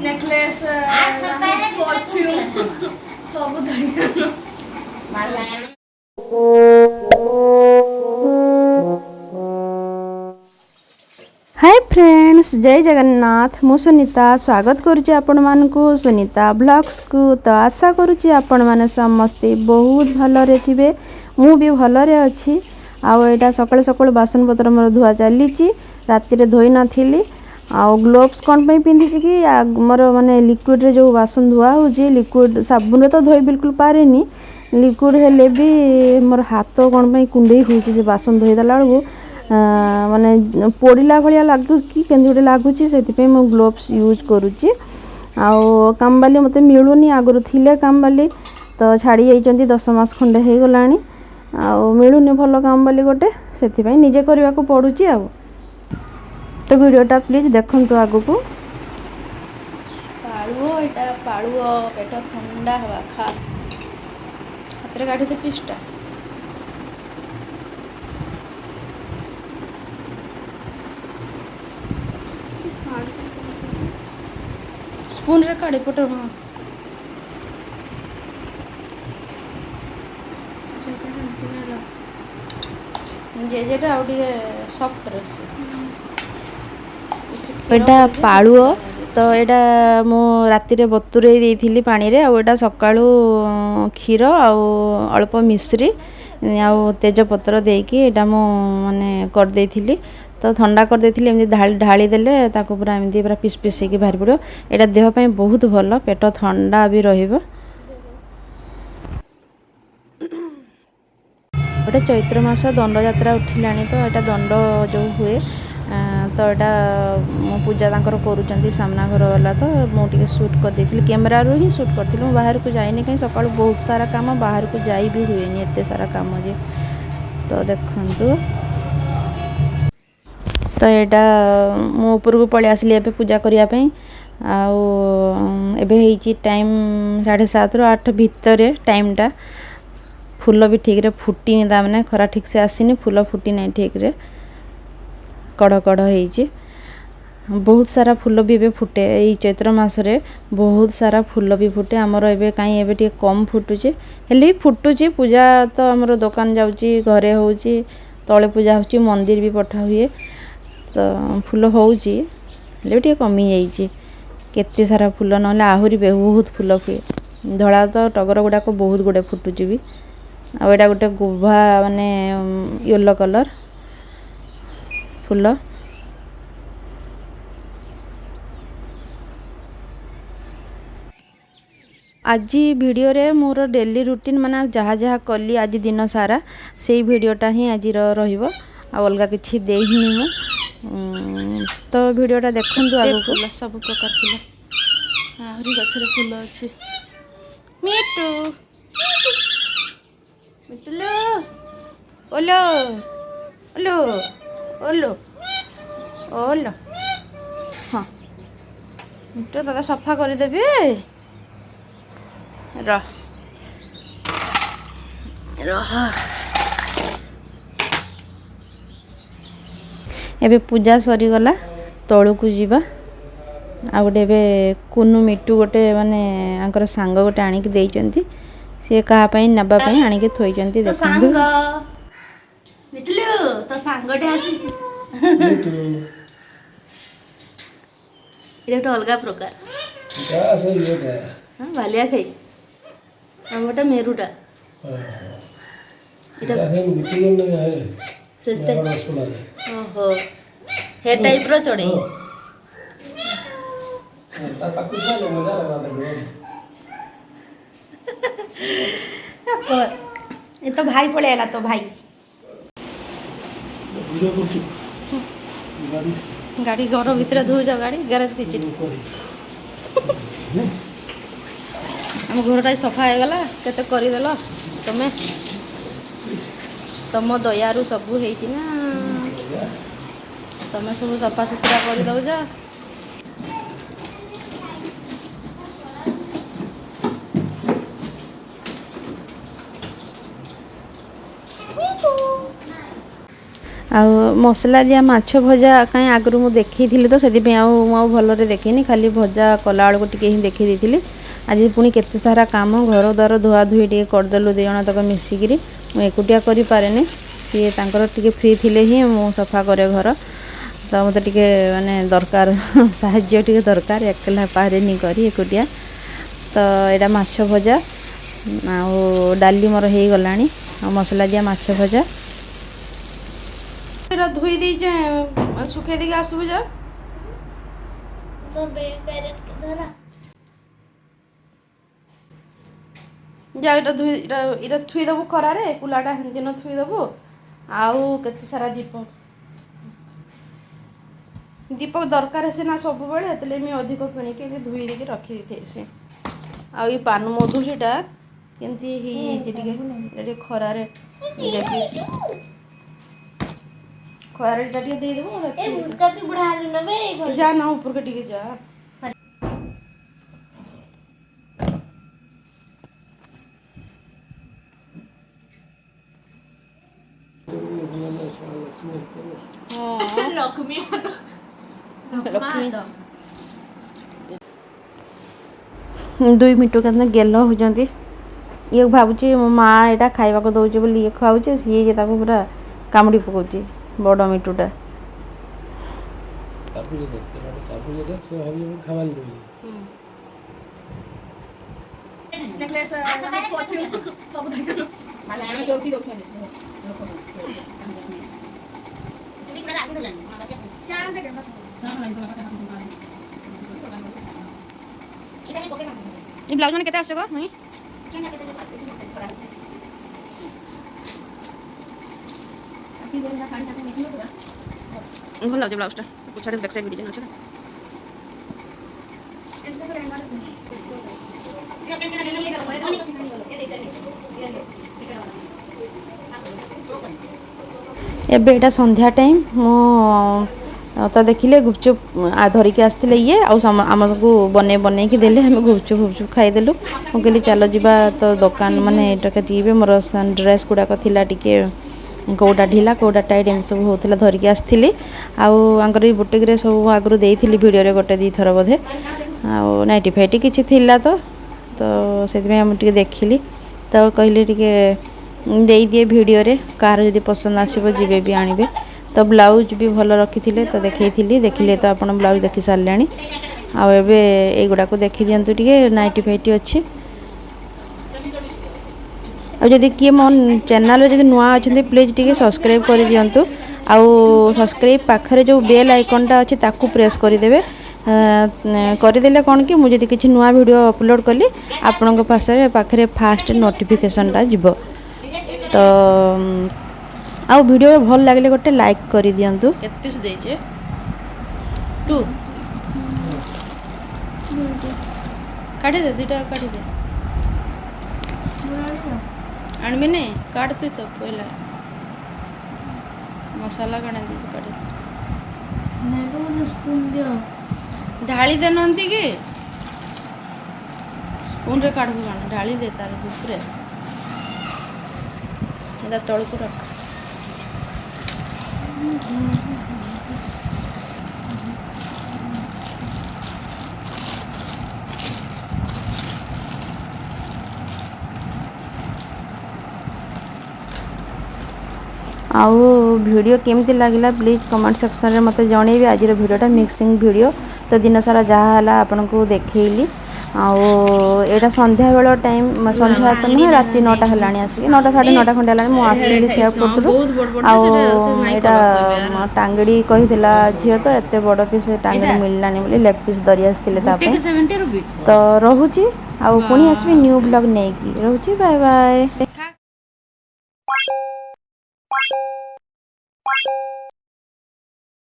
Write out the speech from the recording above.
Necklace, perfume ସବୁ ଧରିକି। High friends, ଜୟ ଜଗନ୍ନାଥ। ମୁଁ ସୁନିତା, ସ୍ୱାଗତ କରୁଛି ଆପଣମାନଙ୍କୁ ସୁନିତା ବ୍ଲଗ୍ସକୁ। ତ ଆଶା କରୁଛି ଆପଣମାନେ ସମସ୍ତେ ବହୁତ ଭଲରେ ଥିବେ। ମୁଁ ବି ଭଲରେ ଅଛି। ଆଉ ଏଇଟା ସକାଳୁ ସକାଳୁ ବାସନପତ୍ର ମୋର ଧୁଆ ଚାଲିଛି, ରାତିରେ ଧୋଇ ନଥିଲି। ଆଉ ଗ୍ଲୋଭ୍ସ କ'ଣ ପାଇଁ ପିନ୍ଧିଛି କି ମୋର ମାନେ ଲିକ୍ୱିଡ଼ରେ ଯେଉଁ ବାସନ ଧୁଆ ହେଉଛି, ଲିକ୍ୱିଡ଼ ସାବୁନରେ ତ ଧୋଇ ବିଲକୁଲ ପାରେନି। ଲିକ୍ୱିଡ଼ ହେଲେ ବି ମୋର ହାତ କ'ଣ ପାଇଁ କୁଣ୍ଡେଇ ହେଉଛି, ସେ ବାସନ ଧୋଇଦେଲା ବେଳକୁ ମାନେ ପୋଡ଼ିଲା ଭଳିଆ ଲାଗୁଛି କି କେମିତି ଗୋଟେ ଲାଗୁଛି। ସେଥିପାଇଁ ମୁଁ ଗ୍ଲୋଭ୍ସ ୟୁଜ୍ କରୁଛି। ଆଉ କାମବାଲି ମୋତେ ମିଳୁନି। ଆଗରୁ ଥିଲେ କାମବାଲି, ତ ଛାଡ଼ି ଯାଇଛନ୍ତି, 10 ମାସ ଖଣ୍ଡେ ହେଇଗଲାଣି। ଆଉ ମିଳୁନି ଭଲ କାମବାଲି ଗୋଟେ, ସେଥିପାଇଁ ନିଜେ କରିବାକୁ ପଡ଼ୁଛି। ଆଉ ତ ଭିଡ଼ିଓଟା ପ୍ଲିଜ୍ ଦେଖନ୍ତୁ ଆଗକୁ। ପାଳୁଅ, ଏଇଟା ପାଳୁଅ, ପେଟ ଥଣ୍ଡା ହେବା। ଖା, ହାତରେ କାଢ଼ିଦେ ପିସଟା। ସ୍ପୁନରେ କାଢ଼େ ପଟ। ହଁ, ଜେଜେଟା ଆଉ ଟିକେ ସଫ୍ଟ ରହୁଛି। ଏଇଟା ପାଳୁଅ ତ, ଏଇଟା ମୁଁ ରାତିରେ ବତୁରେଇ ଦେଇଥିଲି ପାଣିରେ। ଆଉ ଏଇଟା ସକାଳୁ କ୍ଷୀର ଆଉ ଅଳ୍ପ ମିଶ୍ରି ଆଉ ତେଜପତ୍ର ଦେଇକି ଏଇଟା ମୁଁ ମାନେ କରିଦେଇଥିଲି, ତ ଥଣ୍ଡା କରିଦେଇଥିଲି। ଏମିତି ଢାଳି ଢାଳି ଦେଲେ ତାକୁ ପୁରା ଏମିତି ପୁରା ପିସ୍ ପିସ୍ ହେଇକି ବାହାରି ପଡ଼ିବ। ଏଇଟା ଦେହ ପାଇଁ ବହୁତ ଭଲ, ପେଟ ଥଣ୍ଡା ବି ରହିବ। ଗୋଟେ ଚୈତ୍ର ମାସ ଦଣ୍ଡଯାତ୍ରା ଉଠିଲାଣି, ତ ଏଇଟା ଦଣ୍ଡ ଯେଉଁ ହୁଏ, ତ ଏଇଟା ମୁଁ ପୂଜା ତାଙ୍କର କରୁଛନ୍ତି ସାମ୍ନା ଘର ବାଲା, ତ ମୁଁ ଟିକେ ସୁଟ୍ କରିଦେଇଥିଲି। କ୍ୟାମେରାରୁ ହିଁ ସୁଟ୍ କରିଥିଲି, ମୁଁ ବାହାରକୁ ଯାଇନି। କାହିଁ ସକାଳୁ ବହୁତ ସାରା କାମ, ବାହାରକୁ ଯାଇ ବି ହୁଏନି, ଏତେ ସାରା କାମ ଯେ। ତ ଦେଖନ୍ତୁ, ତ ଏଇଟା ମୁଁ ଉପରକୁ ପଳେଇ ଆସିଲି ଏବେ ପୂଜା କରିବା ପାଇଁ। ଆଉ ଏବେ ହେଇଛି ଟାଇମ୍ 7:30ରୁ 8 ଭିତରେ ଟାଇମ୍ଟା। ଫୁଲ ବି ଠିକ୍ରେ ଫୁଟିନି, ତା ମାନେ ଖରା ଠିକ୍ସେ ଆସିନି, ଫୁଲ ଫୁଟି ନାହିଁ ଠିକ୍ରେ, କଢ଼ କଢ଼ ହେଇଛି। ବହୁତ ସାରା ଫୁଲ ବି ଏବେ ଫୁଟେ, ଏଇ ଚୈତ୍ର ମାସରେ ବହୁତ ସାରା ଫୁଲ ବି ଫୁଟେ ଆମର। ଏବେ କାହିଁ ଏବେ ଟିକେ କମ୍ ଫୁଟୁଛି, ହେଲେ ବି ଫୁଟୁଛି। ପୂଜା ତ ଆମର ଦୋକାନ ଯାଉଛି, ଘରେ ହେଉଛି, ତଳେ ପୂଜା ହେଉଛି, ମନ୍ଦିର ବି ପଠା ହୁଏ। ତ ଫୁଲ ହେଉଛି, ହେଲେ ବି ଟିକେ କମିଯାଇଛି କେତେ ସାରା ଫୁଲ, ନହେଲେ ଆହୁରି ବହୁତ ଫୁଲ ହୁଏ। ଧଳା ତ ଟଗର ଗୁଡ଼ାକ ବହୁତ ଗୁଡ଼େ ଫୁଟୁଛି ବି। ଆଉ ଏଇଟା ଗୋଟେ ଗୁଭା, ମାନେ ୟେଲୋ କଲର୍ ଫୁଲ। ଆଜି ଭିଡ଼ିଓରେ ମୋର ଡେଲି ରୁଟିନ୍, ମାନେ ଯାହା ଯାହା କଲି ଆଜି ଦିନ ସାରା, ସେଇ ଭିଡ଼ିଓଟା ହିଁ ଆଜିର ରହିବ। ଆଉ ଅଲଗା କିଛି ଦେଇନି ମୁଁ। ତ ଭିଡ଼ିଓଟା ଦେଖନ୍ତୁ ଆଗକୁ। ଫୁଲ, ସବୁ ପ୍ରକାର ଫୁଲ, ଆହୁରି ଗଛରେ ଫୁଲ ଅଛି। ମିଟୁ, ମିଟୁଲୋ, ଓଲୋ ଓଲୋ ଓଲୋ ଓଲୋ। ହଁ ମିଟୁ, ଦାଦା ସଫା କରିଦେବି, ରହ ରହ। ଏବେ ପୂଜା ସରିଗଲା, ତଳକୁ ଯିବା। ଆଉ ଗୋଟେ ଏବେ କୁନୁ ମିଟୁ ଗୋଟେ ମାନେ ଆଙ୍କର ସାଙ୍ଗ ଗୋଟେ ଆଣିକି ଦେଇଛନ୍ତି, ସିଏ କାହା ପାଇଁ ନେବା ପାଇଁ ଆଣିକି ଥୋଇଛନ୍ତି, ତୋ ଦେଖନ୍ତୁ। ସାଙ୍ଗ ମିଟୁଲୁ, ତୋ ସାଙ୍ଗଟେ ଆସିଛି। ଏଇଟା ଗୋଟେ ଅଲଗା ପ୍ରକାର। ହଁ, ବାଲିଆ ଖାଇ ଆମଟା, ମେରୁଟା ଏଇଟା ସେଟା। ଓହୋ, ହେ ଟାଇପ୍ର ଚଢ଼େଇ। ଏ ତ ଭାଇ ପଳେଇ ଆଇଲା, ତ ଭାଇ। ଗାଡ଼ି ଘର ଭିତରେ ଧୋଉଛ ଗାଡ଼ି, ଗ୍ୟାରେଜ କିଛି। ଆମ ଘରଟା ସଫା ହେଇଗଲା, କେତେ କରିଦେଲ ତମେ। ତମ ଦୟାରୁ ସବୁ ହେଇଛି ନା, ତମେ ସବୁ ସଫାସୁତୁରା କରିଦଉଛ। ଆଉ ମସଲା ଦିଆ ମାଛ ଭଜା କାଇଁ ଆଗରୁ ମୁଁ ଦେଖେଇଥିଲି ତ, ସେଥିପାଇଁ ଆଉ ମୁଁ ଆଉ ଭଲରେ ଦେଖେଇନି, ଖାଲି ଭଜା କଲାବେଳକୁ ଟିକେ ହିଁ ଦେଖେଇ ଦେଇଥିଲି। ଆଜି ପୁଣି କେତେ ସାରା କାମ, ଘର ଦ୍ୱାର ଧୁଆ ଧୁଇ ଟିକେ କରିଦେଲୁ ଦୁଇ ଜଣ ତକ ମିଶିକିରି। ମୁଁ ଏକୁଟିଆ କରିପାରେନି, ସିଏ ତାଙ୍କର ଟିକେ ଫ୍ରି ଥିଲେ ହିଁ ମୁଁ ସଫା କରେ ଘର। ତ ମୋତେ ଟିକେ ମାନେ ଦରକାର ସାହାଯ୍ୟ ଟିକେ ଦରକାର, ଏକଲା ପାରେନି କରି ଏକୁଟିଆ। ତ ଏଇଟା ମାଛ ଭଜା ଆଉ ଡାଲି ମୋର ହେଇଗଲାଣି, ଆଉ ମସଲା ଦିଆ ମାଛ ଭଜା। ଏଇଟା ଧୋଇ ଦେଇଛେ, ଶୁଖେଇ ଦେଇକି ଆସିବୁ ଯା। ତ ବେବି ପ୍ୟାରେଟ୍ କେ ଧରା। ଯା, ଏଇଟା ଧୋଇ, ଏଇଟା ଥୋଇଦେବୁ ଖରାରେ, କୁଲାଟା ହେନ୍ତି ନ ଥୋଇଦେବୁ। ଆଉ କେତେ ସାରା ଦୀପ ଦୀପ ଦରକାର ସିନା ସବୁବେଳେ, ହେଥିଲାଗି ମୁଇଁ ଅଧିକ କିଣିକି ଏମିତି ଧୋଇ ଦେଇକି ରଖିଦେଇଥିସି। ଆଉ ଏଇ ପାନ ମଧୁରୀଟା କେମିତି ହେଇଯାଇଛି ଟିକେ, ଏଇଟା ଟିକେ ଖରାରେ ଦେଖି, ଖରାରେ ଏଇଟା ଟିକେ ଦେଇଦେବୁ। ଏ ଭୁସ୍କା, ତୁ ବୁଢା ହେଲୁ ନା ବେ। ଯା ନା, ଉପରକୁ ଟିକେ ଯା। ଲକ୍ଷ୍ମୀ। ଲକ୍ଷ୍ମୀ। ଦୁଇ ମିଟୁ କେତେ ଗେଲ ହେଉଛନ୍ତି। ଇଏ ଭାବୁଛି ମୋ ମା ଏଇଟା ଖାଇବାକୁ ଦେଉଛି ବୋଲି ଇଏ ଖାଉଛି, ସିଏ ତାକୁ ପୁରା କାମୁଡ଼ି ପକାଉଛି ବଡ଼ ମିଟୁଟା। ଚାପୁଚି ଦେଖ, ତେଲଟା ଚାପୁଚି ଦେଖ, ସେ ଭାବିବ ମୁଁ ଖାଇବାକୁ ଦେବି। ଏ ବ୍ଲାଉଜ ମାନେ କେତେ ଆସୁଛି ଗୋ ମୁଇଁ? ଭଲ ଲାଗୁଛି ବ୍ଲାଉଜଟା, ପଛଆଡ଼େ ବ୍ୟାକ୍ ସାଇଡ୍ ଡିଜାଇନ୍ ଅଛି ନା। ଏବେ ଏଇଟା ସନ୍ଧ୍ୟା ଟାଇମ୍। ମୁଁ ତ ଦେଖିଲେ ଗୁପଚୁପ୍ ଧରିକି ଆସିଥିଲେ ଇଏ, ଆଉ ଆମକୁ ବନେଇ ବନେଇକି ଦେଲେ, ଆମେ ଗୁପଚୁପ୍ ଫୁପଚୁପ୍ ଖାଇଦେଲୁ। ମୁଁ କହିଲି ଚାଲ ଯିବା ତ ଦୋକାନ, ମାନେ ଏଇଟାକେ ଯିବେ, ମୋର ଡ୍ରେସ୍ ଗୁଡ଼ାକ ଥିଲା ଟିକେ, କେଉଁଟା ଢିଲା କେଉଁଟା ଟାଇଟ୍ ଏମିତି ସବୁ ହେଉଥିଲା, ଧରିକି ଆସିଥିଲି। ଆଉ ଆଙ୍କର ବି ବୁଟିକ୍ରେ ସବୁ ଆଗରୁ ଦେଇଥିଲି ଭିଡ଼ିଓରେ ଗୋଟେ ଦୁଇଥର ବୋଧେ। ଆଉ ନାଇଟି ଫାଇଟି କିଛି ଥିଲା ତ, ତ ସେଥିପାଇଁ ମୁଁ ଟିକେ ଦେଖିଲି, ତ କହିଲି ଟିକେ ଦେଇଦିଏ ଭିଡ଼ିଓରେ, କାହାର ଯଦି ପସନ୍ଦ ଆସିବ ଯିବେ ବି ଆଣିବେ। ତ ବ୍ଲାଉଜ୍ ବି ଭଲ ରଖିଥିଲେ ତ ଦେଖେଇଥିଲି, ଦେଖିଲେ ତ ଆପଣ ବ୍ଲାଉଜ୍ ଦେଖି ସାରିଲେଣି। ଆଉ ଏବେ ଏଇଗୁଡ଼ାକୁ ଦେଖିଦିଅନ୍ତୁ ଟିକେ, ନାଇଟି ଫାଇଟି ଅଛି। ଆଉ ଯଦି କିଏ ମୋ ଚ୍ୟାନେଲ୍ରେ ଯଦି ନୂଆ ଅଛନ୍ତି, ପ୍ଲିଜ୍ ଟିକେ ସବସ୍କ୍ରାଇବ୍ କରିଦିଅନ୍ତୁ। ଆଉ ସବସ୍କ୍ରାଇବ୍ ପାଖରେ ଯେଉଁ ବେଲ୍ ଆଇକନ୍ଟା ଅଛି ତାକୁ ପ୍ରେସ୍ କରିଦେବେ। କରିଦେଲେ କ'ଣ କି ମୁଁ ଯଦି କିଛି ନୂଆ ଭିଡ଼ିଓ ଅପଲୋଡ଼ କଲି, ଆପଣଙ୍କ ପାଖରେ ଫାଷ୍ଟ ନୋଟିଫିକେସନ୍ଟା ଯିବ। ତ ଆଉ ଭିଡ଼ିଓ ଭଲ ଲାଗିଲେ ଗୋଟେ ଲାଇକ୍ କରିଦିଅନ୍ତୁ। କେତେ ପିସ୍ ଦେଇଛେ? ଟୁ କାଟିଦେ, ଦୁଇଟା କାଟିଦେ। ଆଣିବି ନାଇଁ, କାଟ ତୁଇ ତ ପହିଲା। ମସଲା କାଣା ଦେଇଛୁ କାଟି। ନାଇଁ ତ, ମୋତେ ସ୍ପୁନ୍ ଦିଅ। ଢାଳି ଦେ ନନ୍ତି କି, ସ୍ପୁନ୍ରେ କାଢ଼ବୁ କାଣା? ଢାଳି ଦେ ତାର ଉପରେ, ଏଟା ତଳକୁ ରଖ। ଆଉ ଭିଡ଼ିଓ କେମିତି ଲାଗିଲା ପ୍ଲିଜ୍ କମେଣ୍ଟ ସେକ୍ସନରେ ମୋତେ ଜଣେଇବେ। ଆଜିର ଭିଡ଼ିଓଟା ମିକ୍ସିଂ ଭିଡ଼ିଓ, ତ ଦିନସାରା ଯାହା ହେଲା ଆପଣଙ୍କୁ ଦେଖେଇଲି। ଆଉ ଏଇଟା ସନ୍ଧ୍ୟାବେଳ ଟାଇମ୍, ସନ୍ଧ୍ୟା ତ ନୁହେଁ, ରାତି 9ଟା ହେଲାଣି ଆସିକି, 9ଟା 9:30 ଖଣ୍ଡେ ହେଲାଣି ମୁଁ ଆସିଲି ସେୟାରପୋର୍ଟରୁ। ଆଉ ଏଇଟା ଟାଙ୍ଗଡ଼ି କହିଥିଲା ଝିଅ ତ, ଏତେ ବଡ଼ ପିସ୍ ଟାଙ୍ଗଡ଼ି ମିଳିଲାନି ବୋଲି ଲେଗ୍ ପିସ୍ ଧରି ଆସିଥିଲେ ତା ପାଇଁ। ତ ରହୁଛି, ଆଉ ପୁଣି ଆସିବି ନ୍ୟୁ ବ୍ଲଗ୍ ନେଇକି। ରହୁଛି, ବାଏ ବାଏ।